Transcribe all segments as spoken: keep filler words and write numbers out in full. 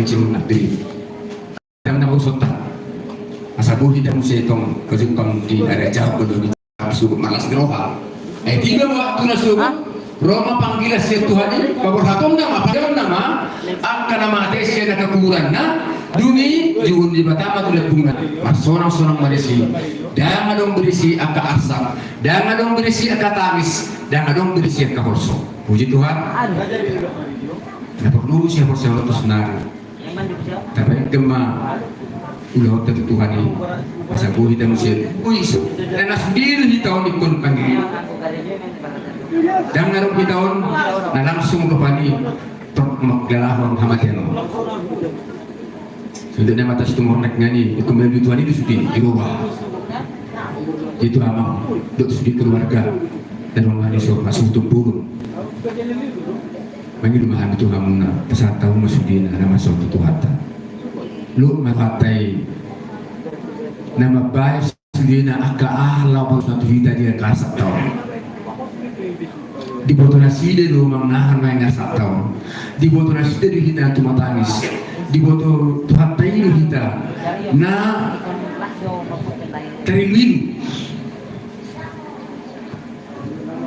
Cimuna diri. Dang na mau sontak. Asa boi hita muse tong pajumpang di area jauh, kalau di suku malas di roha. Eh, tiba waktu na suku. Roma panggilan sian Tuhan i, paborhaton nama, panggilan nama, angka na mate sian angka kuburan na, dung i, juhun di batama tu lembungna. Marsonang-sonang ma disi, dang adong berisi angka arsak, dang adong berisi angka tangis, dang adong berisi angka holso. Puji Tuhan. Na porlu si holso tu sonari. Tapaingot ma ulaonta tu Tuhan i. Asa boi hita muse. Ui, so. Na sude do hita on ingkon panggilan. Dang na ro hita on, na langsung do pani. Tor manggalahon hamatean on. Songon na mata situmornek ngani, ingkon manggiat Tuhan i do sude, di roha. Di tu amang, dohot sude keluarga. Dang adong ngani so, masuk tu burung. Mangido ma hami tu hamuna, pasahat hamu ma sudena na masa tu Tuhanta. Lohot ma Tuhanta i na mambahen sudena angka aha laho palos na tu hita di angka arsak taon. Diboto nasida do mangahan na arsak taon. Diboto nasida do hita tumatangis. Diboto Tuhanta i do hita na tarilu-ilu.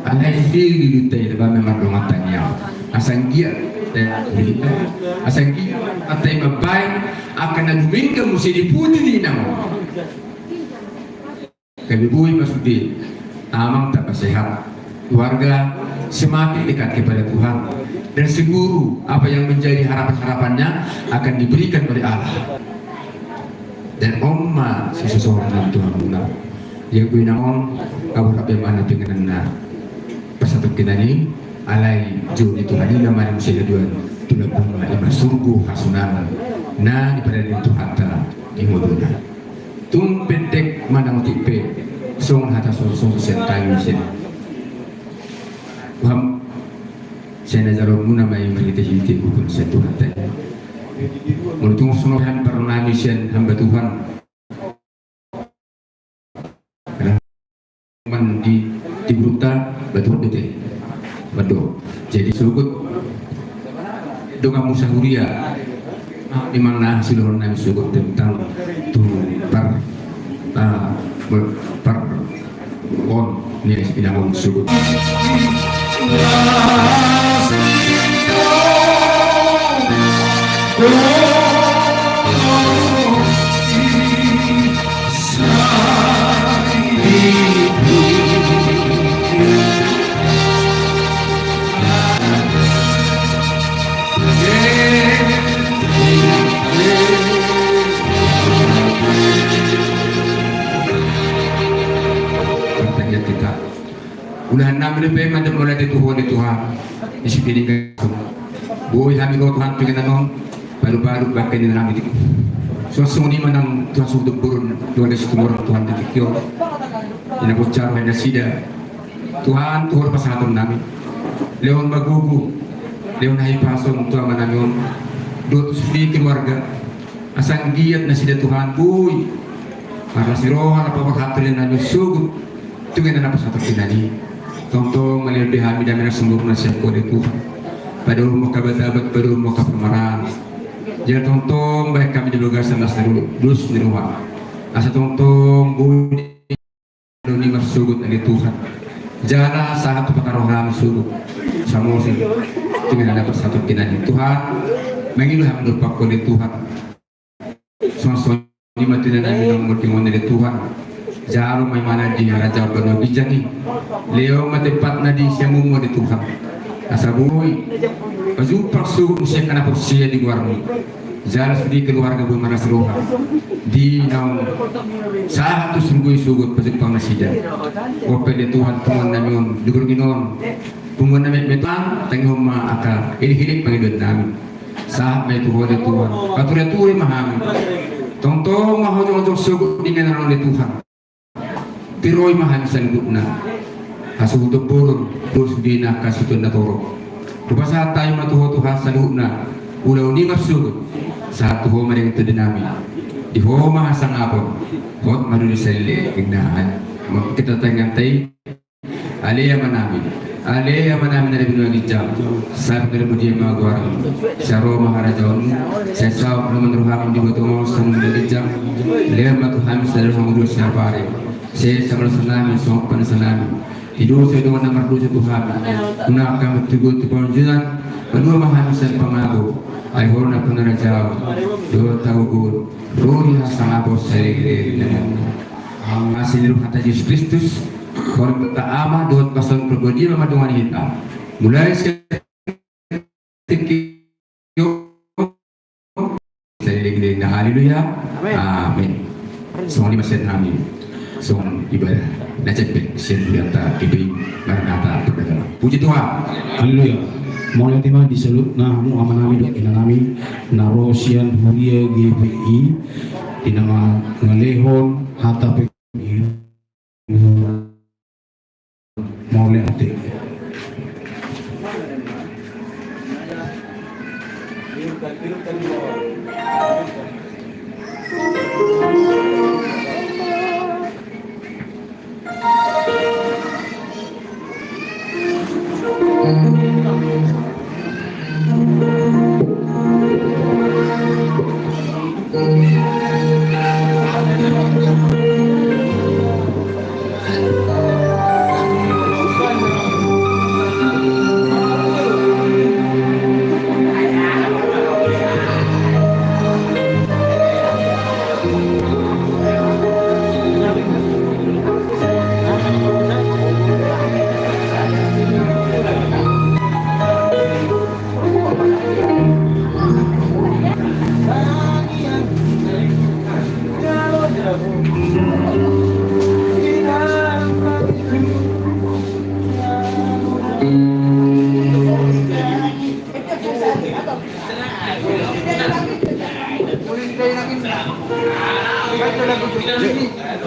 Alai siri di duta i, ba memang dongan tania. Asa anggiat, eh, asa anggiat Tuhanta i mambahen angka na dumenggan muse di puti ni inang on. Gabe boi ma sude amang tapasehat, keluarga semakin dekat kepada Tuhan, dan seluruh apa yang menjadi harapan-harapannya akan diberikan oleh Allah. Dan on ma sisosorna tu hamuna. Ia boi na on, au rapi mana pinganan na pasahat tu hita i, alai jo ni Tuhan i na marim sehaduan, tu lambungna ima surgo hasonangan na dipadan ni Tuhanta di ngoluna. Tung pendek manang otik pe, songon hata songon sian kami sian Tuhan, sian na jalo muna ma i marhite-hite hukum sian Tuhanta i. Molo tung songon hami parnami sian hamba Tuhan. Man di, di grupta, batu bete. Waduh. Jadi sogot dongan musa huria. Memang na siluhon nami sogot tentang tu par, ah, par on ni inang on sogot. Martangiang hita. Ulaon nami dope mandok mauliate tu Ho ale Tuhan. Di si pining boi hami ro Tuhan tu inganan on. Palu-palu bangke ni nami di tingki on. Songon i ma nang Tuhan suhut borun, Tuhan di situmorang Tuhan di tingki on. Ina bocah roha nasida. Tuhan, tu Ho do pasahaton nami. Lehon ma gogo, lehon hahipason tu ama nami on. Dohot sude keluarga. Asa anggiat nasida Tuhan boi marlas ni roha na paborhat tu inganan nami on sogot. Tu inganan na pasahat tu inganan i. Tongtong ma lehon be hami dame na sumurung na sian Ho ale Tuhan. Padaohon ma angka abad-abad, padaohon ma angka parmaraan. Jala tongtong bahen hami di bagasan las ni ro-, dos ni roha. Asa tongtong boi do ni marsogot ale Tuhan. Jala sahat tu patarohami sogot. Samose tu inganan na pasahat tu inganan i. Tuhan, mangido hami dompak Ho ale Tuhan. Songon i ma tu inganan nami na mardongan ale Tuhan. Jalo ma imana di harajaon banua ginjang i. Lehon ma tempatna di siamunmu ale Tuhan. Asa boi pajumpang sogot muse angka na porsea di goarmu. Jala sude keluarga boi marlas roha. Di naung sahat tu surgo i sogot pajumpang nasida. Bope ale Tuhan punguan nami on di borngin on. Punguan nami metmet Tuhan, tangihon ma angka elek-elek pangidoan nami. Sahat ma i tu Ho ale Tuhan. Pature-ture ma hami. Tongtong ma Ho jongjong sogot di inganan on ale Tuhan. Tiroi ma hami saluhutna. Hasuhuton bolon, dos sudena hasuhuton na torop. Hupasahat hami ma tu Ho Tuhan saluhutna. Ulaon i marsogot. Sahat tu Ho ma denggan tu inganan nami. Di Ho ma hasangapon. Hot ma doli saleleng. Inna hami. Mangkitatan tangiangta i. Ale Amanami, ale Amanami na di banua ginjang, sai pinarbadia ma goarmu, sai ro ma harajaonmu, sai saut Dohot roha ni Tuhanta, songon na di ginjang. Lehon ma tu hami sadari on hangoluan siapari. Sesa ma dosanami songon panesanami di dosa ni dongan na mardosa tu hami. Unang hami togihon tu pangunjunan. Palua ma hami sian pangago. Ai Ho do na pinarajaan dohot hagogoon, ro di hasangapon saleleng ni lelengna. Asi ni roha ni Tuhanta Jesus Kristus, harajaon ni Debata Ama dohot pasu ni Parbadia ma mandongani hita mulai sian tingki on saleleng ni lelengna. Haleluya. Amin. Amin. Songon i ma sian hami, songon ibadah na jempek sian Debata, G P I Maranatha Perdagangan. Puji Tuhan. Haleluya. Mauliate ma di saluhutna hamu amanami dohot inanami na ro sian huria G P I, di na mangalehon hata pe Mauliate.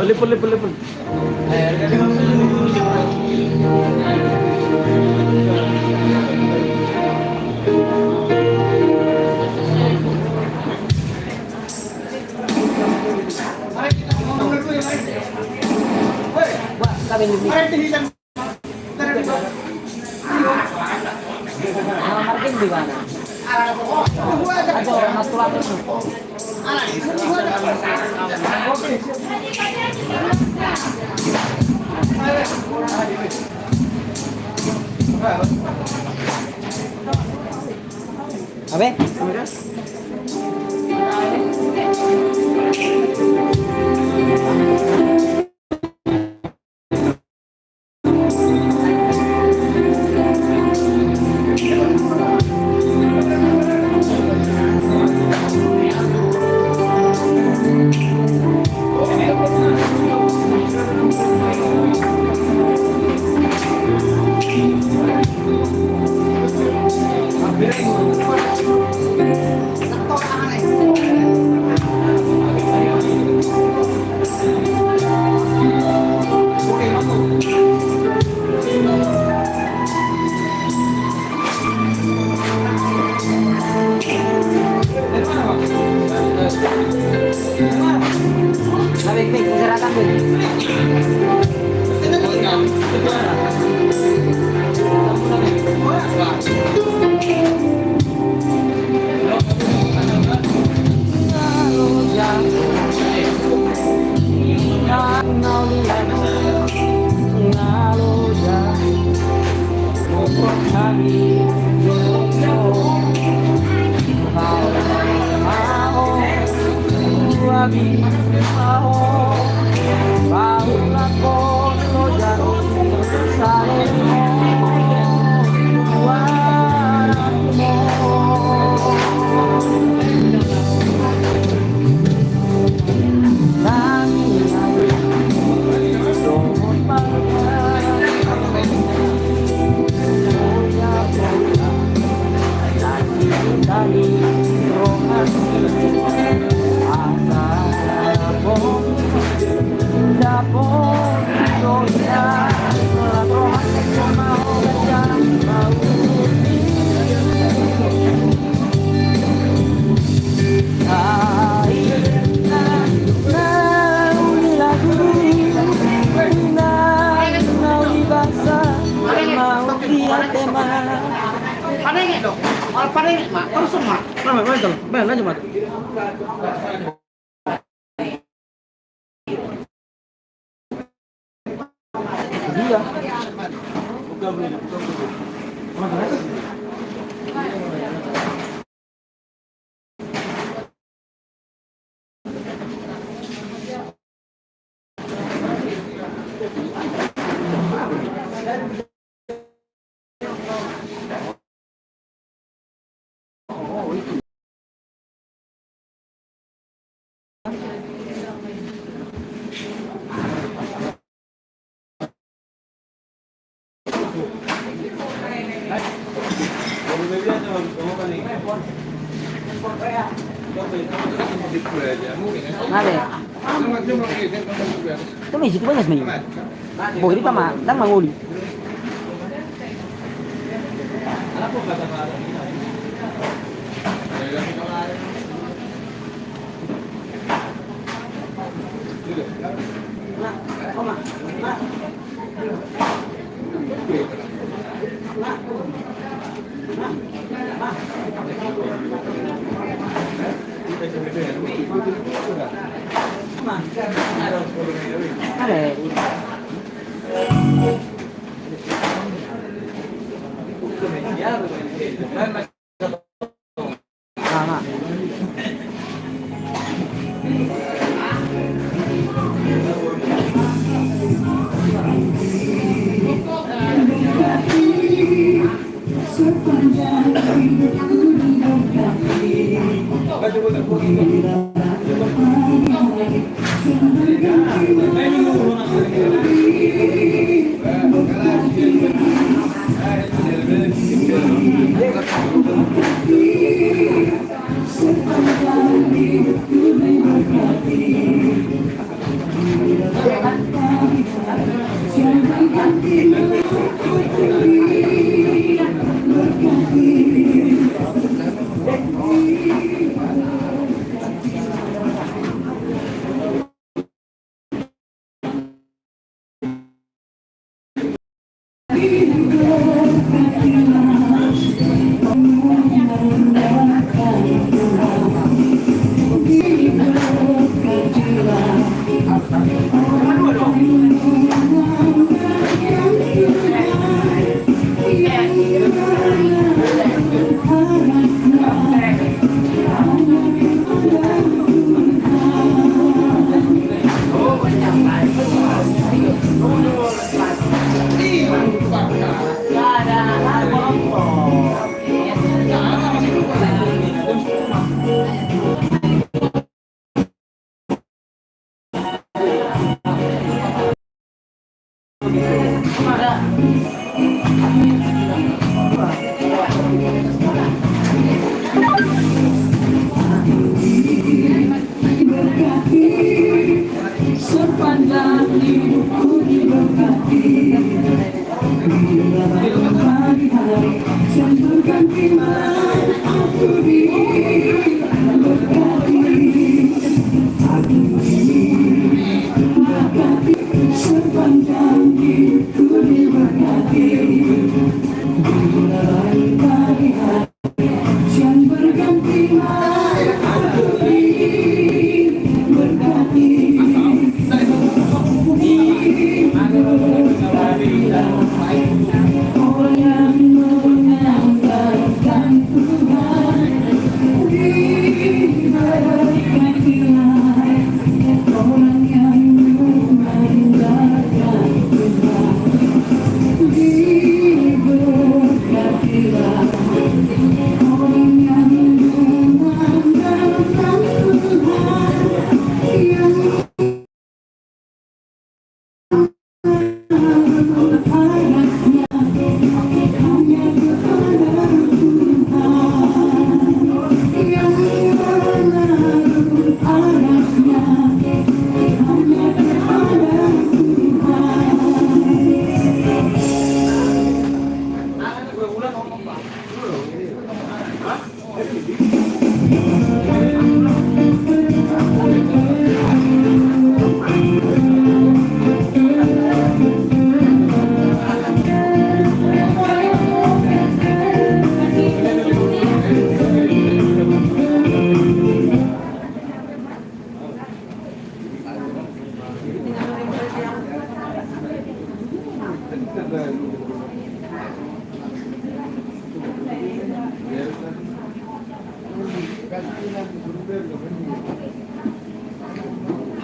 Lepon, lepon, lepon. Abe? Vale. Tu misi tu banyak mei. Boh, di pama, dang mangoli.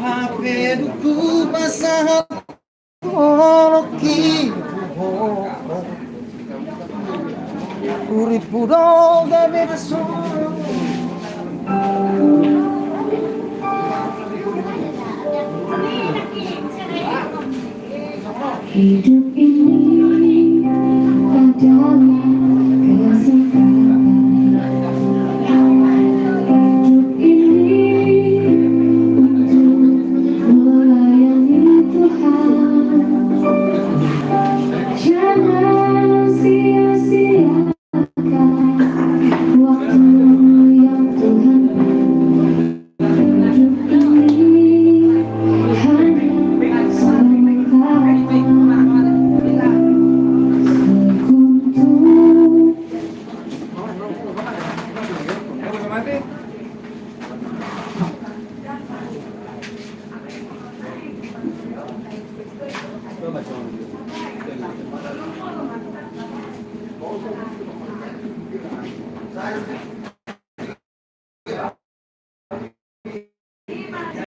Hape dung hupasahat holongki tu ho, uripku do gabe tarsongon. Hidup ini adalah kesempatan. Hidup ini untuk melayani Tuhan. Jangan sia-sia Waktu yang Tuhan beri, hidup ini hanya sementara. Seguntur.